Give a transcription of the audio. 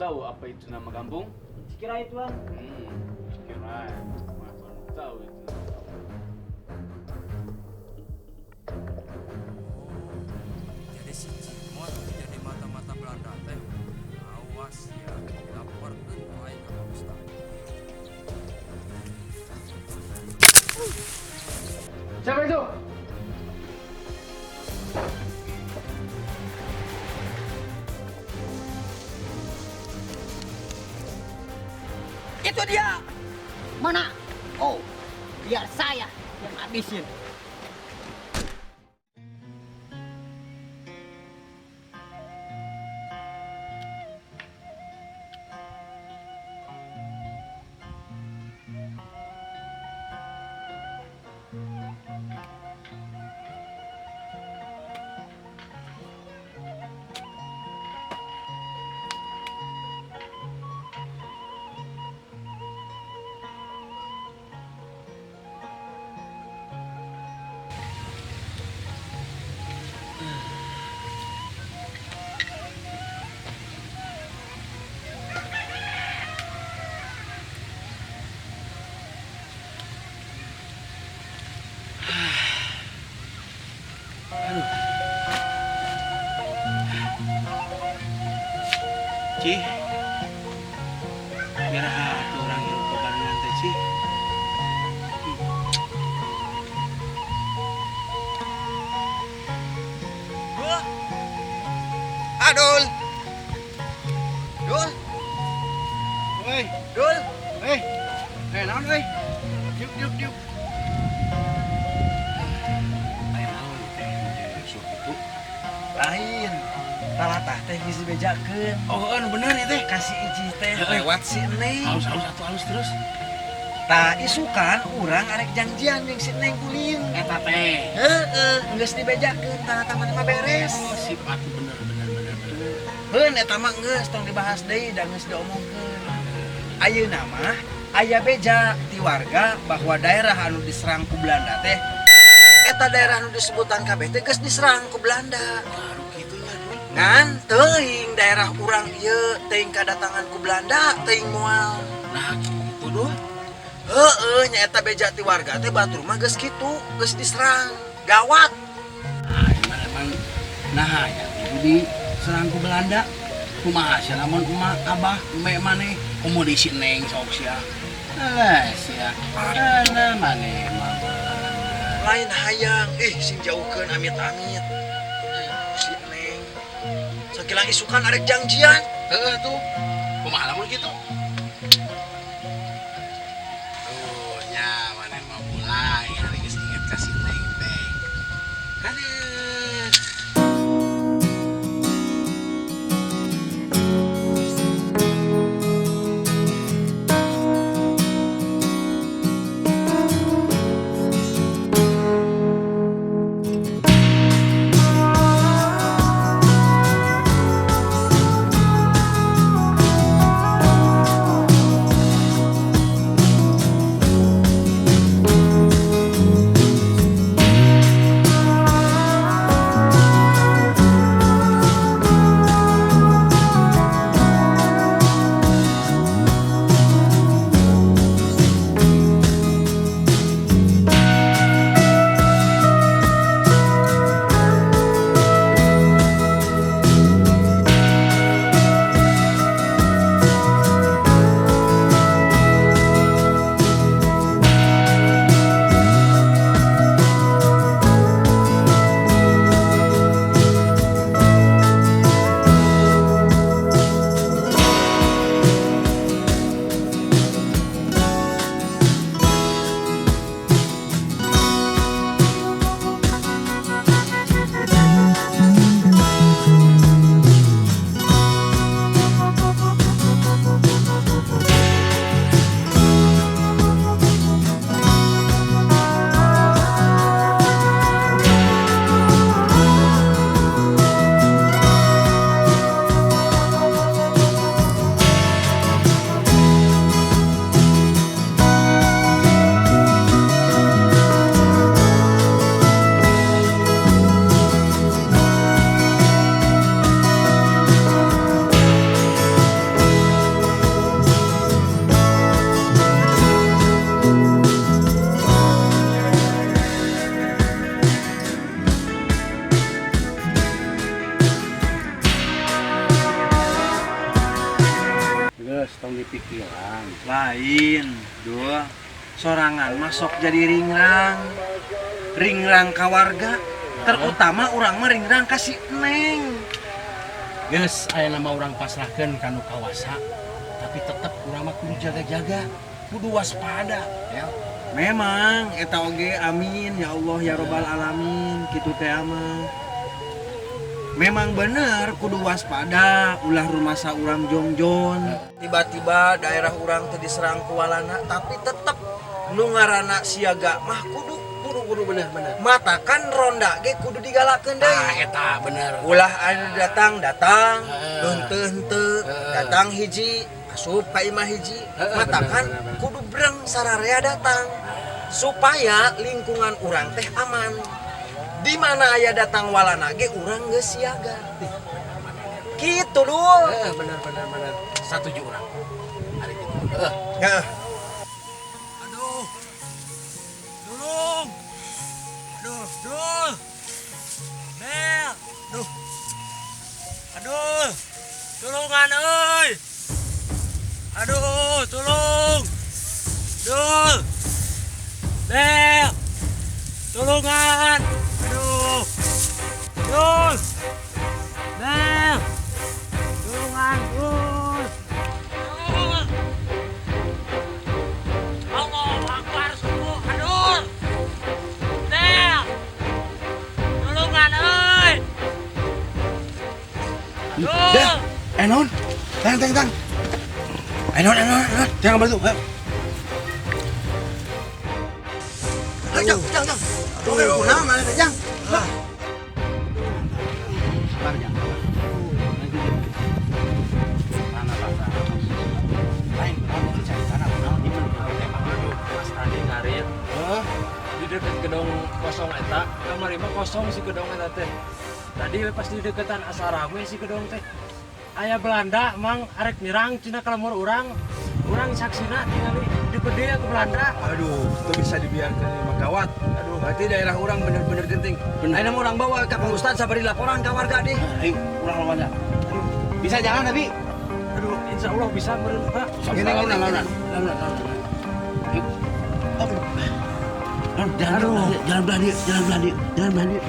Tahu apa itu nama kampung? Cikirai, Tuan. Cikirai. Baru tahu itu nama kampung. Jadi si Cimot jadi mata-mata Belanda teh. Awas ya, laporkeun ku aing ka Pak Ustad. Siapa itu? Itu dia. Mana? Oh, biar saya yang habisin. Aduh. Ci, biar atuh urang hirup bebarengan teh, Ci. Dul. Adul. Dul. Woi, Dul. Woi. Naon euy? Diuk, diuk, diuk. Aya naon teh musuh kitu? Lain. Talatah teh geus dibejakeun. Oh, anu bener ieu teh. Kasih iji teh Heeh. lewat si Neng. Halus, halus atuh, halus terus. Tah isukan urang arek janjian jeung si Neng ulin. Eta teh. Heeh, geus dibejakeun talatah mah mah beres. Oh, sip atuh, bener, bener, bener, bener. Heun eta mah geus tong dibahas deui da geus diomongkeun. Ayeuna mah aya beja ti warga bahwa daerah anu diserang ku Belanda teh eta daerah anu disebutan kabeh teh geus diserang ku Belanda. Aduh kitu nya, Dul. Ngan teuing daerah urang ieu teuing kadatangan ku Belanda teuing moal. Nah kitu, Dul. Heeh, nya eta beja ti warga teh batur mah geus kitu, geus diserang. Gawat. Nah, emang, emang nah ya ibu diserang ku Belanda. Kumaha sia lamun emak abah mek maneh komo di si Neng sok sia. Alah sia. Alah maneh mah. Lain hayang, ih sing jauhkeun amit-amit. Si Neng. Sakilang isukan arek janjian. Heeh tuh. Kumaha lamun kitu? Tuh nya maneh mah mulai ari geus inget ka si Neng teh. Aduh. Geus, tong dipikiran. Lain, Dul. Sorangan masuk jadi ringrang. Ringrang ka warga, terutama urang mah ringrang ka si Neng. Geus, aya nama urang pasrahkeun ka nu kawasa. Tapi tetep urang mah kudu jaga-jaga, kudu waspada, ya. Memang eta oge, amin ya Allah ya robbal alamin kitu teh mah. Memang bener kudu waspada, ulah rumasa urang jongjon. Tiba-tiba daerah urang teh diserang ku walana, tapi tetep nu ngaranna siaga mah kudu. Kudu, kudu, bener bener. Matakan ronda ge kudu digalakeun deui. Ah, eta bener. Ulah anu datang datang, henteu henteu, datang hiji asup ka imah hiji. Matakan bener, bener, bener. Kudu breng sararea datang supaya lingkungan urang teh aman. Di mana aya datang walana ge urang geus siaga. Kitu, Dul. Bener bener bener. Satuju urang. Ari kitu. Heeh. Heeh. Aduh. Tolong. Aduh, Dul. Mel. Aduh. Aduh. Tulungan euy. Aduh, tolong. Dul. Mel. Tulungan. Aduh. Dul. Mel. Tulungan, Dul. Dul. Allah Akbar, subuh. Aduh. Mel. Tulungan euy. Aduh. Dah. Eh, naon? Tang tang tang. Eh, naon, eh, naon, eh, naon. Jangan bantu. Ayo. Jang, jang, jang. Oke, kunaon maneh teh, Jang? Sabar, jangan sabar. Nanti dia. Tanah basah. Lain, naon itu cari tanah, naon itu tembak. Aduh, pas tadi ngarit Heeh. di deket gedong kosong eta, kamari mah kosong si gedong eta teh. Tadi pas di deketan asa rame si gedong teh. Aya Belanda mang arek nyerang cenah ka lembur urang. Urang saksina tingali dibedil ke Belanda. Aduh, itu bisa dibiarkan ini mah gawat. Aduh, berarti daerah urang bener-bener genting. Ayeuna mah urang bawa ke Pak Ustad sabari laporan ke warga deh. Ayo, urang lawan ya. Bisa jalan tapi. Aduh, insya Allah bisa meureun, Pak. Gini, gini, Lawan, gini. lawan, lawan, lawan. Yuk. Aduh. Jangan, jangan belah dia, jangan belah dia, jangan belah dia.